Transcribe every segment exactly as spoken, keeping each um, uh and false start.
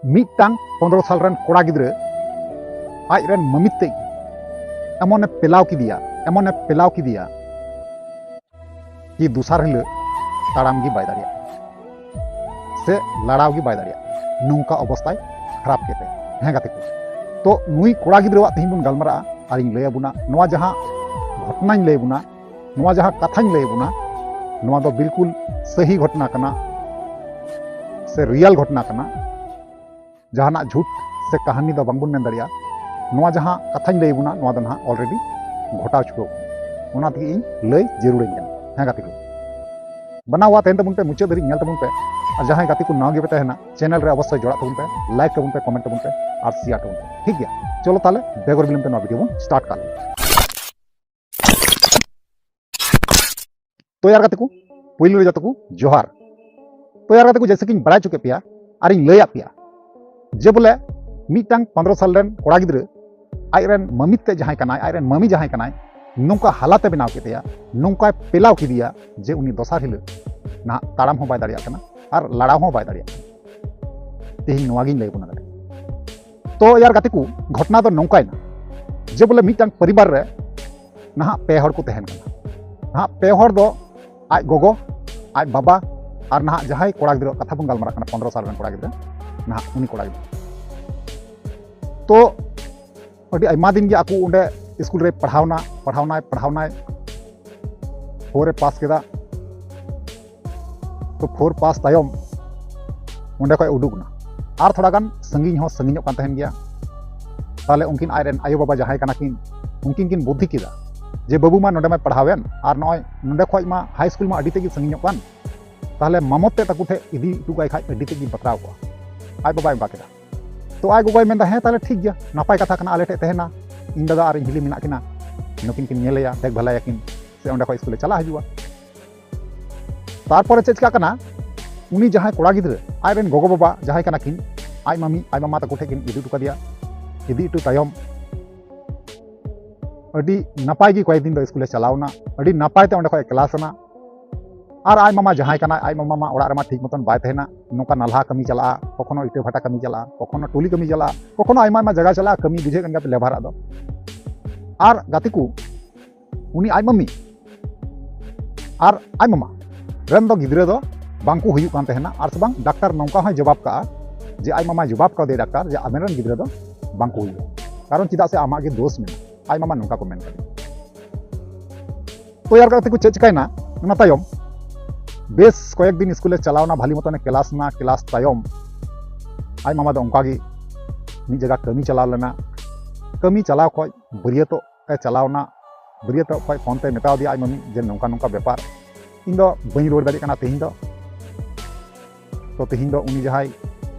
ᱢᱤᱫᱴᱟᱝ ᱯᱚᱱᱨᱚ ᱥᱟᱞ ᱨᱮᱱ ᱠᱚᱲᱟ ᱜᱤᱫᱽᱨᱟᱹ ᱟᱡ ᱨᱮᱱ ᱢᱟᱹᱢᱤᱛ ᱛᱮ ᱮᱢᱚᱱᱮ ᱯᱮᱞᱟᱣ ᱠᱮᱫᱮᱭᱟ, ᱮᱢᱚᱱᱮ ᱯᱮᱞᱟᱣ ᱠᱮᱫᱮᱭᱟ ᱠᱤ ᱫᱚᱥᱟᱨ ᱦᱤᱞᱳᱜ ᱛᱟᱲᱟᱢ ᱜᱮ ᱵᱟᱭ ᱫᱟᱲᱮᱭᱟᱜ ᱥᱮ ᱞᱟᱲᱟᱣ ᱜᱮ ᱵᱟᱭ ᱫᱟᱲᱮᱭᱟᱜ, ᱱᱚᱝᱠᱟ ᱚᱵᱚᱥᱛᱟᱭ ᱠᱷᱟᱨᱟᱯ ᱠᱮᱫ ᱛᱟᱭᱟ᱾ ᱦᱮᱸ ᱜᱟᱛᱮ ᱠᱚ, ᱛᱚ ᱱᱩᱭ ᱠᱚᱲᱟ ᱜᱤᱫᱽᱨᱟᱹᱣᱟᱜ ᱛᱮᱦᱮᱧ ᱵᱚᱱ ᱜᱟᱞᱢᱟᱨᱟᱜᱼᱟ ᱟᱨᱤᱧ ᱞᱟᱹᱭ ᱟᱵᱚᱱᱟ ᱱᱚᱣᱟ ᱡᱟᱦᱟᱸ ᱜᱷᱚᱴᱚᱱᱟᱧ ᱞᱟᱹᱭ ᱟᱵᱚᱱᱟ, ᱱᱚᱣᱟ ᱡᱟᱦᱟᱸ ᱠᱟᱛᱷᱟᱧ ᱞᱟᱹᱭ ᱟᱵᱚᱱᱟ, ᱱᱚᱣᱟ ᱫᱚ ᱵᱤᱞᱠᱩᱞ ᱥᱟᱹᱦᱤ ᱜᱷᱚᱴᱚᱱᱟ ᱠᱟᱱᱟ ᱥᱮ ᱨᱤᱭᱟᱞ ᱜᱷᱚᱴᱚᱱᱟ ᱠᱟᱱᱟ᱾ ᱡᱟᱦᱟᱱᱟᱜ ᱡᱷᱩᱴ ᱥᱮ ᱠᱟᱹᱦᱱᱤ ᱫᱚ ᱵᱟᱝᱵᱚᱱ ᱢᱮᱱ ᱫᱟᱲᱮᱭᱟᱜᱼᱟ᱾ ᱱᱚᱣᱟ ᱡᱟᱦᱟᱸ ᱠᱟᱛᱷᱟᱧ ᱞᱟᱹᱭ ᱟᱵᱚᱱᱟ, ᱱᱚᱣᱟ ᱫᱚ ᱱᱟᱦᱟᱜ already ᱜᱷᱚᱴᱟᱣ ᱪᱩᱠᱟᱹᱣ ᱠᱟᱱᱟ, ᱚᱱᱟ ᱛᱮᱜᱮ ᱤᱧ ᱞᱟᱹᱭ ᱡᱟᱹᱨᱩᱲᱟᱹᱧ ᱠᱟᱱᱟ᱾ ᱦᱮᱸ ᱜᱟᱛᱮ ᱠᱚ, ᱵᱟᱱᱟᱣᱟ ᱛᱟᱦᱮᱱ ᱛᱟᱵᱚᱱ ᱯᱮ, ᱢᱩᱪᱟᱹᱫ ᱫᱷᱟᱹᱨᱤᱡ ᱧᱮᱞ ᱛᱟᱵᱚᱱ ᱯᱮ᱾ ᱟᱨ ᱡᱟᱦᱟᱸᱭ ᱜᱟᱛᱮ ᱠᱚ ᱱᱟᱣᱟ ᱜᱮᱯᱮ ᱛᱟᱦᱮᱱᱟ, channel ᱨᱮ ᱚᱵᱚᱥᱥᱳᱭ ᱡᱚᱲᱟᱜ ᱛᱟᱵᱚᱱ ᱯᱮ, like ᱛᱟᱵᱚᱱ ᱯᱮ, comment ᱛᱟᱵᱚᱱ ᱯᱮ ᱟᱨ share ᱛᱟᱵᱚᱱ ᱯᱮ᱾ ᱴᱷᱤᱠ ᱜᱮᱭᱟ, ᱪᱚᱞᱚ ᱛᱟᱦᱞᱮ ᱵᱮᱜᱚᱨ ᱵᱤᱞᱚᱢ ᱛᱮ ᱱᱚᱣᱟ video ᱵᱚᱱ start ᱠᱟᱜ ᱞᱮᱜᱮ᱾ ᱛᱚ ᱭᱟᱨ ᱜᱟᱛᱮ ᱠᱚ, ᱯᱩᱭᱞᱩ ᱨᱮ ᱡᱚᱛᱚ ᱠᱚ ᱡᱚᱦᱟᱨ᱾ ᱛᱚ ᱭᱟᱨ ᱜᱟᱛᱮ ᱠᱚ, ᱡᱮᱭᱥᱮ ᱠᱤᱧ ᱵᱟᱲᱟᱭ ᱦᱚᱪᱚ ᱠᱮᱫ ᱯᱮᱭᱟ ᱟᱨᱤᱧ ᱞᱟᱹᱭᱟᱫ ᱯᱮᱭᱟ ᱡᱮ ᱵᱚᱞᱮ ᱢᱤᱫᱴᱟᱝ ᱯᱚᱱᱨᱚ ᱥᱟᱞ ᱨᱮᱱ ᱠᱚᱲᱟ ᱜᱤᱫᱽᱨᱟᱹ ᱟᱡ ᱨᱮᱱ ᱢᱟᱹᱢᱤᱛ ᱛᱮ ᱡᱟᱦᱟᱸᱭ ᱠᱟᱱᱟᱭ, ᱟᱡ ᱨᱮᱱ ᱢᱟᱹᱢᱤ ᱡᱟᱦᱟᱸᱭ ᱠᱟᱱᱟᱭ, ᱱᱚᱝᱠᱟ ᱦᱟᱞᱟᱛᱮ ᱵᱮᱱᱟᱣ ᱠᱮᱫᱮᱭᱟ, ᱱᱚᱝᱠᱟᱭ ᱯᱮᱞᱟᱣ ᱠᱮᱫᱮᱭᱟ ᱡᱮ ᱩᱱᱤ ᱫᱚᱥᱟᱨ ᱦᱤᱞᱳᱜ ᱱᱟᱦᱟᱜ ᱛᱟᱲᱟᱢ ᱦᱚᱸ ᱵᱟᱭ ᱫᱟᱲᱮᱭᱟᱜ ᱠᱟᱱᱟ ᱟᱨ ᱞᱟᱲᱟᱣ ᱦᱚᱸ ᱵᱟᱭ ᱫᱟᱲᱮᱭᱟᱜ ᱠᱟᱱᱟ᱾ ᱛᱮᱦᱮᱧ ᱱᱚᱣᱟ ᱜᱤᱧ ᱞᱟᱹᱭ ᱟᱵᱚᱱᱟ ᱜᱟᱛᱮ᱾ ᱛᱚ ᱭᱟᱨ ᱜᱟᱛᱮ ᱠᱚ, ᱜᱷᱚᱴᱚᱱᱟ ᱫᱚ ᱱᱚᱝᱠᱟᱭᱮᱱᱟ ᱡᱮ ᱵᱚᱞᱮ ᱢᱤᱫᱴᱟᱝ ᱯᱚᱨᱤᱵᱟᱨ ᱨᱮ ᱱᱟᱦᱟᱜ ᱯᱮ ᱦᱚᱲ ᱠᱚ ᱛᱟᱦᱮᱱ ᱠᱟᱱᱟ᱾ ᱱᱟᱦᱟᱜ ᱯᱮ ᱦᱚᱲ ᱫᱚ ᱟᱡ ᱜᱚᱜᱚ, ᱟᱡ ᱵᱟᱵᱟ ᱟᱨ ᱱᱟᱦᱟᱜ ᱡᱟᱦᱟᱸᱭ ᱠᱚᱲᱟ ᱜᱤᱫᱽᱨᱟᱹ ᱠᱟᱛᱷᱟ ᱵᱚᱱ ᱜᱟᱞᱢᱟᱨᱟᱜ ᱠᱟᱱᱟ, ᱯᱚᱱᱨᱚ ᱥᱟᱞ ᱨᱮᱱ ᱠᱚᱲᱟ ᱜᱤᱫᱽᱨᱟᱹ, ᱱᱟᱦᱟᱜ ᱩᱱᱤ ᱠᱚᱲᱟ ᱜᱤᱫᱽᱨᱟᱹ᱾ ᱛᱚ ᱟᱹᱰᱤ ᱟᱭᱢᱟ ᱫᱤᱱ ᱜᱮ ᱟᱠᱚ ᱚᱸᱰᱮ ᱥᱠᱩᱞ ᱨᱮ ᱯᱟᱲᱦᱟᱣᱱᱟ, ᱯᱟᱲᱦᱟᱣᱱᱟᱭ, ᱯᱟᱲᱦᱟᱣᱱᱟᱭ, ᱯᱷᱳᱨ ᱮ ᱯᱟᱥ ᱠᱮᱫᱟ᱾ ᱛᱚ ᱯᱷᱳᱨ ᱯᱟᱥ ᱛᱟᱭᱚᱢ ᱚᱸᱰᱮ ᱠᱷᱚᱡ ᱩᱰᱩᱠ ᱮᱱᱟ᱾ ᱟᱨ ᱛᱷᱚᱲᱟ ᱜᱟᱱ ᱥᱟᱺᱜᱤᱧ ᱦᱚᱸ ᱥᱟᱺᱜᱤᱧᱚᱜ ᱠᱟᱱ ᱛᱟᱦᱮᱱ ᱜᱮᱭᱟ᱾ ᱛᱟᱦᱞᱮ ᱩᱱᱠᱤᱱ ᱟᱡ ᱨᱮᱱ ᱟᱭᱳᱼᱵᱟᱵᱟ ᱡᱟᱦᱟᱸᱭ ᱠᱟᱱᱟ ᱠᱤᱱ, ᱩᱱᱠᱤᱱ ᱠᱤᱱ ᱵᱩᱫᱽᱫᱷᱤ ᱠᱮᱫᱟ ᱡᱮ ᱵᱟᱹᱵᱩ ᱢᱟ ᱱᱚᱰᱮ ᱢᱟᱭ ᱯᱟᱲᱦᱟᱣᱮᱱ, ᱟᱨ ᱱᱚᱜᱼᱚᱭ ᱱᱚᱰᱮ ᱠᱷᱚᱡ ᱢᱟ ᱦᱟᱭ ᱥᱠᱩᱞ ᱢᱟ ᱟᱹᱰᱤ ᱛᱮᱫ ᱜᱮ ᱥᱟᱺᱜᱤᱧᱚᱜ ᱠᱟᱱ, ᱛᱟᱦᱞᱮ ᱢᱟᱢᱚᱛ ᱛᱮ ᱛᱟᱠᱚ ᱴᱷᱮᱡ ᱤᱫᱤ ᱦᱚᱴᱚ ᱠᱟᱭ ᱠᱷᱟᱡ ᱟᱹᱰᱤ ᱛᱮᱫ ᱜᱮ ᱵᱟᱛᱨᱟᱣ ᱠᱚᱜᱼᱟ᱾ ᱟᱡ ᱵᱟᱵᱟᱭ ᱚᱱᱠᱟ ᱠᱮᱫᱟ᱾ ᱛᱚ ᱟᱡ ᱜᱚᱜᱚᱭ ᱢᱮᱱᱫᱟ, "ᱦᱮᱸ, ᱛᱟᱦᱞᱮ ᱴᱷᱤᱠ ᱜᱮᱭᱟ, ᱱᱟᱯᱟᱭ ᱠᱟᱛᱷᱟ ᱠᱟᱱᱟ, ᱟᱞᱮ ᱴᱷᱮᱡ ᱛᱟᱦᱮᱱᱟ, ᱤᱧ ᱫᱟᱫᱟ ᱟᱨ ᱤᱧ ᱦᱤᱞᱤ ᱢᱮᱱᱟᱜ ᱠᱤᱱᱟ, ᱱᱩᱠᱤᱱ ᱠᱤᱱ ᱧᱮᱞᱮᱭᱟ, ᱫᱮᱠᱷ ᱵᱷᱟᱞᱟᱭᱟᱠᱤᱱ, ᱥᱮ ᱚᱸᱰᱮ ᱠᱷᱚᱡ ᱥᱠᱩᱞᱮ ᱪᱟᱞᱟᱜ ᱦᱤᱡᱩᱜᱼᱟ᱾" ᱛᱟᱨᱯᱚᱨᱮ ᱪᱮᱫ ᱪᱤᱠᱟᱜ ᱠᱟᱱᱟ, ᱩᱱᱤ ᱡᱟᱦᱟᱸᱭ ᱠᱚᱲᱟ ᱜᱤᱫᱽᱨᱟᱹ, ᱟᱡ ᱨᱮᱱ ᱜᱚᱜᱚ ᱵᱟᱵᱟ ᱡᱟᱦᱟᱸᱭ ᱠᱟᱱᱟ ᱠᱤᱱ, ᱟᱡ ᱢᱟᱢᱤ, ᱟᱡ ᱢᱟᱢᱟ ᱛᱟᱠᱚ ᱴᱷᱮᱡ ᱠᱤᱱ ᱤᱫᱤ ᱦᱚᱴᱚ ᱠᱟᱫᱮᱭᱟ᱾ ᱤᱫᱤ ᱦᱚᱴᱚ ᱛᱟᱭᱚᱢ ᱟᱹᱰᱤ ᱱᱟᱯᱟᱭ ᱜᱮ ᱠᱚᱭᱮᱠ ᱫᱤᱱ ᱫᱚ ᱥᱠᱩᱞᱮ ᱪᱟᱞᱟᱣ ᱮᱱᱟ, ᱟᱹᱰᱤ ᱱᱟᱯᱟᱭ ᱛᱮ ᱚᱸᱰᱮ ᱠᱷᱚᱡ ᱮ ᱠᱞᱟᱥ ᱮᱱᱟ᱾ ᱟᱨ ᱟᱡ ᱢᱟᱢᱟ ᱡᱟᱦᱟᱸᱭ ᱠᱟᱱᱟᱭ, ᱟᱡ ᱢᱟᱢᱟ ᱢᱟ ᱚᱲᱟᱜ ᱨᱮᱢᱟ ᱴᱷᱤᱠ ᱢᱚᱛᱚᱱ ᱵᱟᱭ ᱛᱟᱦᱮᱱᱟ, ᱱᱚᱝᱠᱟ ᱱᱟᱞᱦᱟ ᱠᱟᱹᱢᱤ ᱪᱟᱞᱟᱜᱼᱟ, ᱠᱚᱠᱷᱚᱱᱳ ᱤᱴᱟᱹ ᱵᱷᱟᱴᱟ ᱠᱟᱹᱢᱤ ᱪᱟᱞᱟᱜᱼᱟ, ᱠᱚᱠᱷᱚᱱᱳ ᱴᱩᱞᱤ ᱠᱟᱹᱢᱤ ᱪᱟᱞᱟᱜᱼᱟ, ᱠᱚᱠᱷᱚᱱᱳ ᱟᱭᱢᱟ ᱟᱭᱢᱟ ᱡᱟᱭᱜᱟ ᱪᱟᱞᱟᱜᱼᱟ ᱠᱟᱹᱢᱤ, ᱵᱩᱡᱷᱟᱹᱜ ᱠᱟᱱ ᱜᱮᱭᱟ ᱯᱮ, ᱞᱮᱵᱟᱨᱟᱜ ᱫᱚ᱾ ᱟᱨ ᱜᱟᱛᱮ ᱠᱚ, ᱩᱱᱤ ᱟᱡ ᱢᱟᱢᱤ ᱟᱨ ᱟᱡ ᱢᱟᱢᱟ ᱨᱮᱱ ᱫᱚ ᱜᱤᱫᱽᱨᱟᱹ ᱫᱚ ᱵᱟᱝ ᱠᱚ ᱦᱩᱭᱩᱜ ᱠᱟᱱ ᱛᱟᱦᱮᱱᱟ, ᱟᱨ ᱥᱮ ᱵᱟᱝ ᱰᱟᱠᱛᱟᱨ ᱱᱚᱝᱠᱟ ᱦᱚᱸᱭ ᱡᱚᱵᱟᱵ ᱠᱟᱜᱼᱟ ᱡᱮ ᱟᱡ ᱢᱟᱢᱟᱭ ᱡᱚᱵᱟᱵ ᱠᱟᱣᱫᱮᱭᱟ ᱰᱟᱠᱛᱟᱨ ᱡᱮ ᱟᱵᱮᱱ ᱨᱮᱱ ᱜᱤᱫᱽᱨᱟᱹ ᱫᱚ ᱵᱟᱝ ᱠᱚ ᱦᱩᱭᱩᱜᱼᱟ, ᱠᱟᱨᱚᱱ ᱪᱮᱫᱟᱜ ᱥᱮ ᱟᱢᱟᱜ ᱜᱮ ᱫᱳᱥ ᱢᱮᱱᱟᱜᱼᱟ, ᱟᱡ ᱢᱟᱢᱟ ᱱᱚᱝᱠᱟ ᱠᱚ ᱢᱮᱱ ᱠᱟᱫᱮᱭᱟ᱾ ᱛᱚ ᱭᱟᱨ ᱜᱟᱛᱮ ᱠᱚ, ᱪᱮᱫ ᱪᱤᱠᱟᱭᱱᱟ ᱚᱱᱟ ᱛᱟᱭᱚᱢ? ᱵᱮᱥ ᱠᱚᱭᱮᱠ ᱫᱤᱱ ᱥᱠᱩᱞᱮ ᱪᱟᱞᱟᱣᱱᱟ, ᱵᱷᱟᱞᱤ ᱢᱚᱛᱚᱱᱮ ᱠᱞᱟᱥ ᱱᱟ, ᱠᱞᱟᱥ ᱛᱟᱭᱚᱢ ᱟᱡ ᱢᱟᱢᱟ ᱫᱚ ᱚᱱᱠᱟᱜᱮ ᱢᱤᱫ ᱡᱟᱭᱜᱟ ᱠᱟᱹᱢᱤ ᱪᱟᱞᱟᱣ ᱞᱮᱱᱟ᱾ ᱠᱟᱹᱢᱤ ᱪᱟᱞᱟᱣ ᱠᱷᱚᱡ ᱵᱟᱹᱨᱭᱟᱹᱛᱚᱜ ᱮ ᱪᱟᱞᱟᱣᱱᱟ᱾ ᱵᱟᱹᱨᱭᱟᱹᱛᱚᱜ ᱠᱷᱚᱡ ᱯᱷᱳᱱ ᱛᱮ ᱢᱮᱛᱟᱣ ᱫᱮᱭᱟ ᱟᱡ ᱢᱟᱹᱢᱤ ᱡᱮ ᱱᱚᱝᱠᱟ ᱱᱚᱝᱠᱟ ᱵᱮᱯᱟᱨ, ᱤᱧ ᱫᱚ ᱵᱟᱹᱧ ᱨᱩᱣᱟᱹᱲ ᱫᱟᱲᱮᱭᱟᱜ ᱠᱟᱱᱟ ᱛᱮᱦᱮᱧ ᱫᱚ᱾ ᱛᱚ ᱛᱮᱦᱮᱧ ᱫᱚ ᱩᱱᱤ ᱡᱟᱦᱟᱸᱭ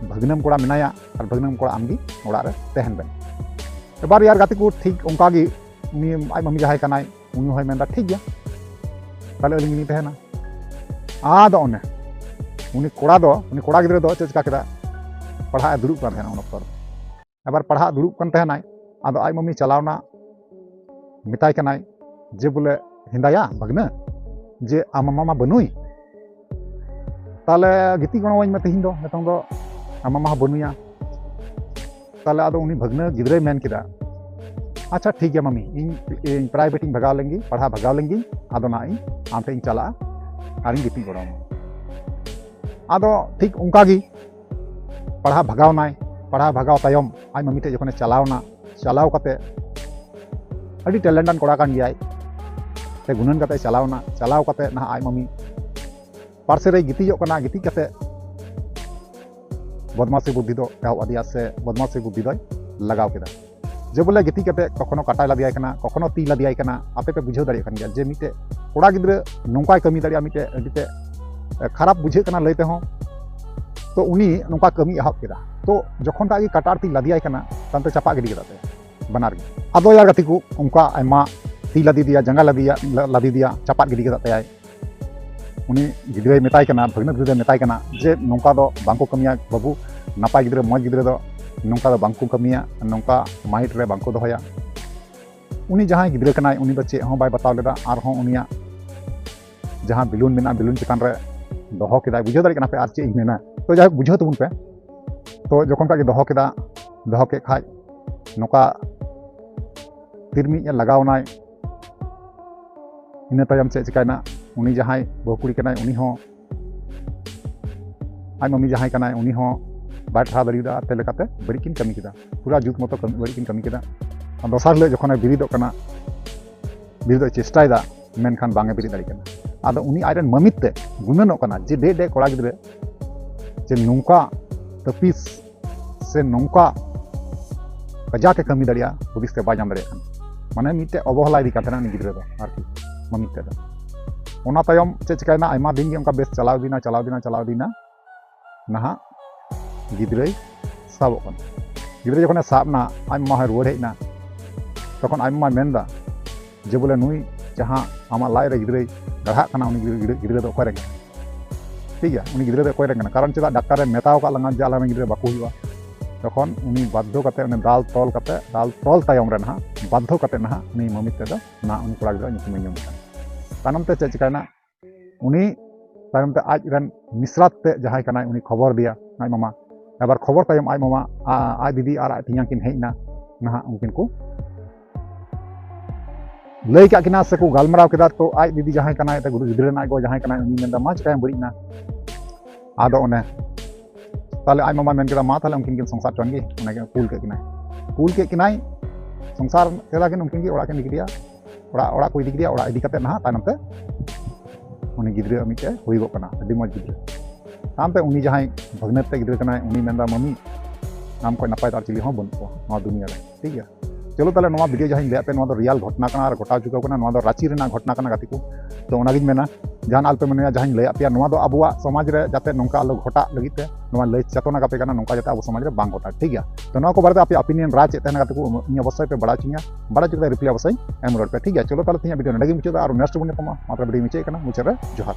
ᱵᱷᱟᱹᱜᱽᱱᱟᱹᱢ ᱠᱚᱲᱟ ᱢᱮᱱᱟᱭᱟ, ᱟᱨ ᱵᱷᱟᱹᱜᱽᱱᱟᱹᱢ ᱠᱚᱲᱟ ᱟᱢᱜᱮ ᱚᱲᱟᱜ ᱨᱮ ᱛᱟᱦᱮᱱ ᱵᱮᱱ᱾ ᱮᱵᱟᱨ ᱭᱟᱨ ᱜᱟᱛᱮ ᱠᱚ, ᱴᱷᱤᱠ ᱚᱱᱠᱟ ᱜᱮ ᱩᱱᱤ ᱟᱡ ᱢᱟᱹᱢᱤ ᱡᱟᱦᱟᱸᱭ ᱠᱟᱱᱟᱭ, ᱩᱱᱤ ᱦᱚᱸᱭ ᱢᱮᱱᱫᱟ, "ᱴᱷᱤᱠ ᱜᱮᱭᱟ, ᱛᱟᱦᱞᱮ ᱟᱹᱞᱤᱧ ᱜᱮᱞᱤᱧ ᱛᱟᱦᱮᱱᱟ᱾" ᱟᱫᱚ ᱚᱱᱮ ᱩᱱᱤ ᱠᱚᱲᱟ ᱫᱚ, ᱩᱱᱤ ᱠᱚᱲᱟ ᱜᱤᱫᱽᱨᱟᱹ ᱫᱚ ᱪᱮᱫ ᱪᱤᱠᱟ ᱠᱮᱫᱟ? ᱯᱟᱲᱦᱟᱜ ᱮ ᱫᱩᱲᱩᱵ ᱠᱟᱱ ᱛᱟᱦᱮᱱᱟ ᱩᱱ ᱚᱠᱛᱚ ᱫᱚ᱾ ᱟᱵᱟᱨ ᱯᱟᱲᱦᱟᱜ ᱫᱩᱲᱩᱵ ᱠᱟᱱ ᱛᱟᱦᱮᱱᱟᱭ᱾ ᱟᱫᱚ ᱟᱡ ᱢᱟᱹᱢᱤ ᱪᱟᱞᱟᱣᱱᱟ, ᱢᱮᱛᱟᱭ ᱠᱟᱱᱟᱭ ᱡᱮ, ᱵᱚᱞᱮ, "ᱦᱮᱸᱫᱟᱭᱟ ᱵᱷᱟᱹᱜᱽᱱᱟᱹ, ᱡᱮ ᱟᱢ ᱢᱟᱢᱟ ᱢᱟ ᱵᱟᱹᱱᱩᱭ, ᱛᱟᱦᱞᱮ ᱜᱤᱛᱤᱡ ᱜᱚᱲᱚᱣᱟᱹᱧ ᱢᱮ ᱛᱮᱦᱮᱧ ᱫᱚ, ᱱᱤᱛᱚᱝ ᱫᱚ ᱟᱢ ᱢᱟᱢᱟ ᱦᱚᱸ ᱵᱟᱹᱱᱩᱭᱟ᱾" ᱛᱟᱦᱞᱮ ᱟᱫᱚ ᱩᱱᱤ ᱵᱷᱟᱹᱜᱽᱱᱟᱹ ᱜᱤᱫᱽᱨᱟᱹᱭ ᱢᱮᱱ ᱠᱮᱫᱟ, "ᱟᱪᱪᱷᱟ, ᱴᱷᱤᱠ ᱜᱮᱭᱟ ᱢᱟᱹᱢᱤ, ᱤᱧ, ᱤᱧ ᱯᱨᱟᱭᱵᱷᱮᱴ ᱤᱧ ᱵᱷᱟᱜᱟᱣ ᱞᱮᱱ ᱜᱤᱧ, ᱯᱟᱲᱦᱟᱣ ᱵᱷᱟᱜᱟᱣ ᱞᱮᱱ ᱜᱤᱧ, ᱟᱫᱚ ᱱᱟᱦᱟᱜ ᱤᱧ ᱟᱢ ᱴᱷᱮᱱ ᱤᱧ ᱪᱟᱞᱟᱜᱼᱟ ᱟᱨᱤᱧ ᱜᱤᱛᱤᱡ ᱜᱚᱲᱚᱣᱟᱢᱟ᱾" ᱟᱫᱚ ᱴᱷᱤᱠ ᱚᱱᱠᱟ ᱜᱮ ᱯᱟᱲᱦᱟᱣ ᱵᱷᱟᱜᱟᱣᱱᱟᱭ᱾ ᱯᱟᱲᱦᱟᱣ ᱵᱷᱟᱜᱟᱣ ᱛᱟᱭᱚᱢ ᱟᱡ ᱢᱟᱹᱢᱤ ᱴᱷᱮᱡ ᱡᱚᱠᱷᱚᱱᱮ ᱪᱟᱞᱟᱣᱱᱟ, ᱪᱟᱞᱟᱣ ᱠᱟᱛᱮ ᱟᱹᱰᱤ ᱴᱮᱞᱮᱱᱴᱟᱱ ᱠᱚᱲᱟ ᱠᱟᱱ ᱜᱮᱭᱟᱭ, ᱛᱮ ᱜᱩᱱᱟᱹᱱ ᱠᱟᱛᱮ ᱪᱟᱞᱟᱣᱱᱟ᱾ ᱪᱟᱞᱟᱣ ᱠᱟᱛᱮ ᱱᱟᱦᱟᱜ ᱟᱡ ᱢᱟᱹᱢᱤ ᱯᱟᱨᱥᱮ ᱨᱮᱭ ᱜᱤᱛᱤᱡᱚᱜ ᱠᱟᱱᱟ, ᱜᱤᱛᱤᱡ ᱠᱟᱛᱮ ᱵᱚᱫᱢᱟᱥᱤ ᱵᱩᱫᱽᱫᱷᱤ ᱫᱚ ᱮᱦᱚᱵ ᱟᱫᱮᱭᱟ ᱥᱮ ᱵᱚᱫᱢᱟᱥᱤ ᱵᱩᱫᱽᱫᱷᱤ ᱫᱚᱭ ᱞᱟᱜᱟᱣ ᱠᱮᱫᱟ᱾ ᱡᱮ ᱵᱚᱞᱮ ᱜᱤᱛᱤᱡ ᱠᱟᱛᱮ ᱠᱚᱠᱷᱚᱱᱳ ᱠᱟᱴᱟᱭ ᱞᱟᱫᱮᱭᱟᱭ ᱠᱟᱱᱟ, ᱠᱚᱠᱷᱚᱱᱳ ᱛᱤ ᱞᱟᱫᱮᱭᱟᱭ ᱠᱟᱱᱟ᱾ ᱟᱯᱮ ᱯᱮ ᱵᱩᱡᱷᱟᱹᱣ ᱫᱟᱲᱮᱭᱟᱜ ᱠᱟᱱ ᱜᱮᱭᱟ ᱡᱮ ᱢᱤᱫᱴᱮᱡ ᱠᱚᱲᱟ ᱜᱤᱫᱽᱨᱟᱹ ᱱᱚᱝᱠᱟᱭ ᱠᱟᱹᱢᱤ ᱫᱟᱲᱮᱭᱟᱜᱼᱟ, ᱢᱤᱫᱴᱮᱡ ᱟᱹᱰᱤ ᱛᱮ ᱠᱷᱟᱨᱟᱯ ᱵᱩᱡᱷᱟᱹᱜ ᱠᱟᱱᱟ ᱞᱟᱹᱭ ᱛᱮᱦᱚᱸ᱾ ᱛᱚ ᱩᱱᱤ ᱱᱚᱝᱠᱟ ᱠᱟᱹᱢᱤ ᱮᱦᱚᱵ ᱠᱮᱫᱟ᱾ ᱛᱚ ᱡᱚᱠᱷᱚᱱ ᱴᱟᱜ ᱜᱮ ᱠᱟᱴᱟ ᱟᱨ ᱛᱤ ᱞᱟᱫᱮᱭᱟᱭ ᱠᱟᱱᱟ, ᱛᱟᱭᱚᱢ ᱛᱮ ᱪᱟᱯᱟᱜ ᱜᱤᱰᱤ ᱠᱮᱫᱟ ᱯᱮ ᱵᱟᱱᱟᱨ ᱜᱮ᱾ ᱟᱫᱚ ᱭᱟᱨ ᱜᱟᱛᱮ ᱠᱚ, ᱚᱱᱠᱟ ᱟᱭᱢᱟ ᱛᱤ ᱞᱟᱫᱮ ᱫᱮᱭᱟ, ᱡᱟᱸᱜᱟ ᱞᱟᱫᱮᱭᱟ, ᱞᱟ-, ᱞᱟᱫᱮ ᱫᱮᱭᱟ, ᱪᱟᱯᱟᱫ ᱜᱤᱰᱤ ᱠᱮᱫᱟ ᱛᱟᱭᱟᱭ᱾ ᱩᱱᱤ ᱜᱤᱫᱽᱨᱟᱹᱭ ᱢᱮᱛᱟᱭ ᱠᱟᱱᱟ, ᱵᱷᱟᱹᱜᱽᱱᱟᱹ ᱜᱤᱫᱽᱨᱟᱹᱭ ᱢᱮᱛᱟᱭ ᱠᱟᱱᱟ ᱡᱮ, "ᱱᱚᱝᱠᱟ ᱫᱚ ᱵᱟᱝ ᱠᱚ ᱠᱟᱹᱢᱤᱭᱟ ᱵᱟᱹᱵᱩ, ᱱᱟᱯᱟᱭ ᱜᱤᱫᱽᱨᱟᱹ, ᱢᱚᱡᱽ ᱜᱤᱫᱽᱨᱟᱹ ᱫᱚ ᱱᱚᱝᱠᱟ ᱫᱚ ᱵᱟᱝ ᱠᱚ ᱠᱟᱹᱢᱤᱭᱟ, ᱱᱚᱝᱠᱟ ᱢᱟᱭᱤᱱᱰ ᱨᱮ ᱵᱟᱝ ᱠᱚ ᱫᱚᱦᱚᱭᱟ᱾" ᱩᱱᱤ ᱡᱟᱦᱟᱸᱭ ᱜᱤᱫᱽᱨᱟᱹ ᱠᱟᱱᱟᱭ, ᱩᱱᱤ ᱫᱚ ᱪᱮᱫ ᱦᱚᱸ ᱵᱟᱭ ᱵᱟᱛᱟᱣ ᱞᱮᱫᱟ᱾ ᱟᱨᱦᱚᱸ ᱩᱱᱤᱭᱟᱜ ᱡᱟᱦᱟᱸ ᱵᱮᱞᱩᱱ ᱢᱮᱱᱟᱜᱼᱟ, ᱵᱮᱞᱩᱱ ᱪᱮᱛᱟᱱ ᱨᱮ ᱫᱚᱦᱚ ᱠᱮᱫᱟᱭ᱾ ᱵᱩᱡᱷᱟᱹᱣ ᱫᱟᱲᱮᱭᱟᱜ ᱠᱟᱱᱟ ᱯᱮ ᱟᱨ ᱪᱮᱫ ᱤᱧ ᱢᱮᱱᱟ? ᱛᱚ ᱡᱟᱭᱦᱳᱠ, ᱵᱩᱡᱷᱟᱹᱣ ᱛᱟᱵᱚᱱ ᱯᱮ᱾ ᱛᱚ ᱡᱚᱠᱷᱚᱱ ᱠᱷᱟᱡ ᱜᱮ ᱫᱚᱦᱚ ᱠᱮᱫᱟ, ᱫᱚᱦᱚ ᱠᱮᱫ ᱠᱷᱟᱡ ᱱᱚᱝᱠᱟ ᱛᱤᱨᱢᱤᱡ ᱮ ᱞᱟᱜᱟᱣ ᱮᱱᱟᱭ, ᱤᱱᱟᱹ ᱛᱟᱭᱚᱢ ᱪᱮᱫ ᱪᱤᱠᱟᱭᱱᱟ? ᱩᱱᱤ ᱡᱟᱦᱟᱸᱭ ᱵᱟᱹᱦᱩ ᱠᱩᱲᱤ ᱠᱟᱱᱟᱭ, ᱩᱱᱤ ᱦᱚᱸ, ᱟᱡ ᱢᱟᱢᱤ ᱡᱟᱦᱟᱸᱭ ᱠᱟᱱᱟᱭ, ᱩᱱᱤ ᱦᱚᱸ ᱵᱟᱭ ᱴᱟᱨᱦᱟᱣ ᱫᱟᱲᱮᱭᱟᱫᱟ᱾ ᱟᱛᱮ ᱞᱮᱠᱟᱛᱮ ᱵᱟᱹᱲᱤᱡ ᱠᱤᱱ ᱠᱟᱹᱢᱤ ᱠᱮᱫᱟ, ᱯᱩᱨᱟ ᱡᱩᱛ ᱢᱚᱛᱚ ᱠᱟᱹᱢᱤ, ᱵᱟᱹᱲᱤᱡ ᱠᱤᱱ ᱠᱟᱹᱢᱤ ᱠᱮᱫᱟ᱾ ᱟᱨ ᱫᱚᱥᱟᱨ ᱦᱤᱞᱳᱜ ᱡᱚᱠᱷᱚᱱᱮ ᱵᱮᱨᱮᱫᱚᱜ ᱠᱟᱱᱟ, ᱵᱮᱨᱮᱫᱚᱜ ᱪᱮᱥᱴᱟᱭᱮᱫᱟ, ᱢᱮᱱᱠᱷᱟᱱ ᱵᱟᱝ ᱮ ᱵᱮᱨᱮᱫ ᱫᱟᱲᱮᱭᱟᱜ ᱠᱟᱱᱟ᱾ ᱟᱫᱚ ᱩᱱᱤ ᱟᱡᱨᱮᱱ ᱢᱟᱹᱢᱤᱛ ᱛᱮ ᱜᱩᱱᱟᱹᱱᱚᱜ ᱠᱟᱱᱟ ᱡᱮ ᱰᱮ ᱰᱮ ᱠᱚᱲᱟ ᱜᱤᱫᱽᱨᱟᱹ ᱡᱮ ᱱᱚᱝᱠᱟ ᱛᱟᱹᱯᱤᱥ ᱥᱮ ᱱᱚᱝᱠᱟ ᱠᱟᱡᱟᱠ ᱮ ᱠᱟᱹᱢᱤ ᱫᱟᱲᱮᱭᱟᱜᱼᱟ, ᱦᱩᱫᱤᱥ ᱛᱮ ᱵᱟᱭ ᱧᱟᱢ ᱫᱟᱲᱮᱭᱟᱜ ᱠᱟᱱᱟ᱾ ᱢᱟᱱᱮ ᱢᱤᱫᱴᱮᱡ ᱚᱵᱚᱦᱮᱞᱟ ᱤᱫᱤ ᱠᱟᱱ ᱛᱟᱦᱮᱱᱟ ᱩᱱᱤ ᱜᱤᱫᱽᱨᱟᱹ ᱫᱚ ᱟᱨᱠᱤ, ᱢᱟᱹᱢᱤᱛ ᱛᱮᱫᱚ᱾ ᱚᱱᱟ ᱛᱟᱭᱚᱢ ᱪᱮᱫ ᱪᱤᱠᱟᱭᱱᱟ? ᱟᱭᱢᱟ ᱫᱤᱱ ᱜᱮ ᱚᱱᱠᱟ ᱵᱮᱥ ᱪᱟᱞᱟᱣ ᱤᱫᱤᱭᱮᱱᱟ, ᱪᱟᱞᱟᱣ ᱤᱫᱤᱭᱮᱱᱟ, ᱪᱟᱞᱟᱣ ᱤᱫᱤᱭᱮᱱᱟ᱾ ᱱᱟᱦᱟᱜ ᱜᱤᱫᱽᱨᱟᱹᱭ ᱥᱟᱵᱚᱜ ᱠᱟᱱᱟ᱾ ᱜᱤᱫᱽᱨᱟᱹ ᱡᱚᱠᱷᱚᱱᱮ ᱥᱟᱵ ᱮᱱᱟ, ᱟᱡ ᱢᱟᱢᱟ ᱦᱚᱸᱭ ᱨᱩᱣᱟᱹᱲ ᱦᱮᱡ ᱮᱱᱟ᱾ ᱛᱚᱠᱷᱚᱱ ᱟᱡ ᱢᱟᱢᱟᱭ ᱢᱮᱱᱫᱟ ᱡᱮ, ᱵᱚᱞᱮ, ᱱᱩᱭ ᱡᱟᱦᱟᱸ ᱟᱢᱟᱜ ᱞᱟᱡ ᱨᱮ ᱜᱤᱫᱽᱨᱟᱹᱭ ᱜᱟᱲᱦᱟᱜ ᱠᱟᱱᱟ, ᱩᱱᱤ ᱜᱤᱫᱽᱨᱟᱹ, ᱜᱤᱫᱽᱨᱟᱹ ᱫᱚ ᱚᱠᱚᱭ ᱨᱮᱱ ᱠᱟᱱᱟ? ᱴᱷᱤᱠ ᱜᱮᱭᱟ, ᱩᱱᱤ ᱜᱤᱫᱽᱨᱟᱹ ᱫᱚ ᱚᱠᱚᱭ ᱨᱮᱱ ᱠᱟᱱᱟ? ᱠᱟᱨᱚᱱ ᱪᱮᱫᱟᱜ ᱰᱟᱠᱛᱟᱨᱮ ᱢᱮᱛᱟᱣ ᱟᱠᱟᱫ ᱞᱟᱝᱟ ᱡᱮ ᱟᱞᱟᱝ ᱨᱮᱱ ᱜᱤᱫᱽᱨᱟᱹ ᱵᱟᱠᱚ ᱦᱩᱭᱩᱜᱼᱟ? ᱛᱚᱠᱷᱚᱱ ᱩᱱᱤ ᱵᱟᱫᱽᱫᱷᱚ ᱠᱟᱛᱮ, ᱩᱱᱤ ᱫᱟᱞ ᱛᱚᱞ ᱠᱟᱛᱮ, ᱫᱟᱞ ᱛᱚᱞ ᱛᱟᱭᱚᱢ ᱨᱮ ᱱᱟᱦᱟᱜ, ᱵᱟᱫᱽᱫᱷᱚ ᱠᱟᱛᱮ ᱱᱟᱦᱟᱜ ᱩᱱᱤ ᱢᱟᱹᱢᱤᱛ ᱛᱮᱫᱚ ᱱᱟᱦᱟᱜ ᱩᱱᱤ ᱠᱚᱲᱟ ᱜᱤᱫᱽᱨᱟᱹ ᱧᱩᱛᱩᱢᱮ ᱧᱩᱢ ᱠᱮᱫᱟ᱾ ᱛᱟᱭᱱᱚᱢ ᱛᱮ ᱪᱮᱫ ᱪᱤᱠᱟᱭᱱᱟ? ᱩᱱᱤ ᱛᱟᱭᱱᱚᱢ ᱛᱮ ᱟᱡ ᱨᱮᱱ ᱢᱤᱥᱨᱟᱛ ᱛᱮ ᱡᱟᱦᱟᱸᱭ ᱠᱟᱱᱟᱭ, ᱩᱱᱤ ᱠᱷᱚᱵᱚᱨ ᱫᱤᱭᱟ ᱟᱡ ᱢᱟᱢᱟ᱾ ᱟᱵᱟᱨ ᱠᱷᱚᱵᱚᱨ ᱛᱟᱭᱚᱢ ᱟᱡ ᱢᱟᱢᱟ, ᱟ-, ᱟᱡ ᱫᱤᱫᱤ ᱟᱨ ᱟᱡ ᱛᱮᱧᱟᱝ ᱠᱤᱱ ᱦᱮᱡ ᱮᱱᱟ᱾ ᱱᱟᱦᱟᱜ ᱩᱱᱠᱤᱱ ᱠᱚ ᱞᱟᱹᱭ ᱠᱟᱜ ᱠᱤᱱᱟ ᱥᱮᱠᱚ ᱜᱟᱞᱢᱟᱨᱟᱣ ᱠᱮᱫᱟ᱾ ᱛᱚ ᱟᱡ ᱫᱤᱫᱤ ᱡᱟᱦᱟᱸᱭ ᱠᱟᱱᱟᱭ, ᱮᱱᱛᱮ ᱜᱤᱫᱽᱨᱟᱹ ᱨᱮᱱᱟᱜ ᱜᱚ ᱡᱟᱦᱟᱸᱭ ᱠᱟᱱᱟᱭ, ᱩᱱᱤ ᱢᱮᱱᱫᱟ, "ᱢᱟ, ᱪᱤᱠᱟᱭᱟᱢ, ᱵᱟᱹᱲᱤᱡ ᱮᱱᱟ?" ᱟᱫᱚ ᱚᱱᱮ ᱛᱟᱦᱞᱮ ᱟᱡ ᱢᱟᱢᱟ ᱢᱮᱱ ᱠᱮᱫᱟ, "ᱢᱟ, ᱛᱟᱦᱞᱮ ᱩᱱᱠᱤᱱ ᱠᱤᱱ ᱥᱚᱝᱥᱟᱨ ᱦᱚᱪᱚᱣᱟᱱ ᱜᱮ", ᱚᱱᱟ ᱜᱮ ᱠᱩᱞ ᱠᱮᱫ ᱠᱤᱱᱟᱭ᱾ ᱠᱩᱞ ᱠᱮᱫ ᱠᱤᱱᱟᱭ, ᱥᱚᱝᱥᱟᱨ ᱠᱮᱫᱟ ᱠᱤᱱ ᱩᱱᱠᱤᱱ ᱜᱮ, ᱚᱲᱟᱜ ᱠᱤᱱ ᱤᱫᱤ ᱠᱮᱫᱮᱭᱟ, ᱚᱲᱟᱜ, ᱚᱲᱟᱜ ᱠᱚ ᱤᱫᱤ ᱠᱮᱫᱮᱭᱟ᱾ ᱚᱲᱟᱜ ᱤᱫᱤ ᱠᱟᱛᱮ ᱱᱟᱦᱟᱜ ᱛᱟᱭᱱᱚᱢ ᱛᱮ ᱩᱱᱤ ᱜᱤᱫᱽᱨᱟᱹ ᱢᱤᱫᱴᱮᱡ ᱦᱩᱭᱩᱜᱚᱜ ᱠᱟᱱᱟ, ᱟᱹᱰᱤ ᱢᱚᱡᱽ ᱜᱤᱫᱽᱨᱟᱹ᱾ ᱛᱟᱭᱚᱢ ᱛᱮ ᱩᱱᱤ ᱡᱟᱦᱟᱸᱭ ᱵᱷᱟᱹᱜᱽᱱᱟᱹ ᱛᱮ ᱜᱤᱫᱽᱨᱟᱹ ᱠᱟᱱᱟᱭ, ᱩᱱᱤ ᱢᱮᱱᱫᱟ, "ᱢᱟᱹᱢᱤ, ᱟᱢ ᱠᱷᱚᱡ ᱱᱟᱯᱟᱭ ᱫᱚ ᱟᱨ ᱪᱤᱞᱤ ᱦᱚᱸ ᱵᱟᱹᱱᱩᱜ ᱠᱚᱣᱟ ᱱᱚᱣᱟ ᱫᱩᱱᱤᱭᱟᱹ ᱨᱮ", ᱴᱷᱤᱠ ᱜᱮᱭᱟ᱾ ᱪᱚᱞᱚ ᱛᱟᱦᱞᱮ ᱱᱚᱣᱟ ᱵᱷᱤᱰᱤᱭᱳ ᱡᱟᱦᱟᱸᱧ ᱞᱟᱹᱭᱟᱫ ᱯᱮ, ᱱᱚᱣᱟ ᱫᱚ ᱨᱤᱭᱟᱞ ᱜᱷᱚᱴᱱᱟ ᱠᱟᱱᱟ ᱟᱨ ᱜᱷᱚᱴᱟᱣ ᱪᱩᱠᱟᱹᱣ ᱠᱟᱱᱟ, ᱱᱚᱣᱟ ᱫᱚ ᱨᱟᱸᱪᱤ ᱨᱮᱱᱟᱜ ᱜᱷᱚᱴᱱᱟ ᱠᱟᱱᱟ ᱜᱟᱛᱮ ᱠᱚ᱾ ᱛᱚ ᱚᱱᱟᱜᱤᱧ ᱢᱮᱱᱟ, ᱡᱟᱦᱟᱱᱟᱜ ᱟᱞᱚᱯᱮ ᱢᱚᱱᱮᱭᱟ ᱡᱟᱦᱟᱸᱧ ᱞᱟᱹᱭᱟᱫ ᱯᱮᱭᱟ, ᱱᱚᱣᱟ ᱫᱚ ᱟᱵᱚᱣᱟᱜ ᱥᱚᱢᱟᱡᱽ ᱨᱮ ᱡᱟᱛᱮ ᱱᱚᱝᱠᱟ ᱟᱞᱚ ᱜᱷᱚᱴᱟᱜ ᱞᱟᱹᱜᱤᱫ ᱛᱮ ᱱᱚᱣᱟ ᱞᱟᱹᱭ ᱪᱮᱛᱚᱱᱟ ᱠᱟᱯᱮ ᱠᱟᱱᱟ, ᱱᱚᱝᱠᱟ ᱡᱟᱛᱮ ᱟᱵᱚ ᱥᱚᱢᱟᱡᱽ ᱨᱮ ᱵᱟᱝ ᱜᱷᱚᱴᱟᱜ, ᱴᱷᱤᱠ ᱜᱮᱭᱟ᱾ ᱛᱚ ᱱᱚᱣᱟ ᱠᱚ ᱵᱟᱨᱮᱛᱮ ᱟᱯᱮ opinion ᱨᱟᱭ ᱪᱮᱫ ᱛᱟᱦᱮᱱᱟ ᱜᱟᱛᱮ ᱠᱚ, ᱤᱧ ᱚᱵᱚᱥᱥᱳᱭ ᱯᱮ ᱵᱟᱲᱟᱭ ᱦᱚᱪᱚᱧᱟ, ᱵᱟᱲᱟᱭ ᱦᱚᱪᱚ ᱠᱟᱛᱮ reply ᱚᱵᱚᱥᱥᱳᱭ ᱮᱢ ᱨᱩᱣᱟᱹᱲ ᱯᱮ, ᱴᱷᱤᱠ ᱜᱮᱭᱟ᱾ ᱪᱚᱞᱚ ᱛᱟᱦᱞᱮ ᱛᱮᱦᱮᱧᱟᱜ ᱵᱷᱤᱰᱤᱭᱳ ᱱᱚᱰᱮ ᱜᱮ ᱢᱩᱪᱟᱹᱫᱟ, ᱟᱨ next ᱵᱚᱱ ᱧᱟᱯᱟᱢᱟ᱾ ᱢᱟ ᱛᱚᱵᱮ ᱵᱷᱤᱰᱤᱭᱳ ᱢᱩᱪᱟᱹᱫ ᱠᱟᱱᱟ, ᱢᱩᱪᱟᱹᱫ ᱨᱮ ᱡᱚᱦᱟᱨ᱾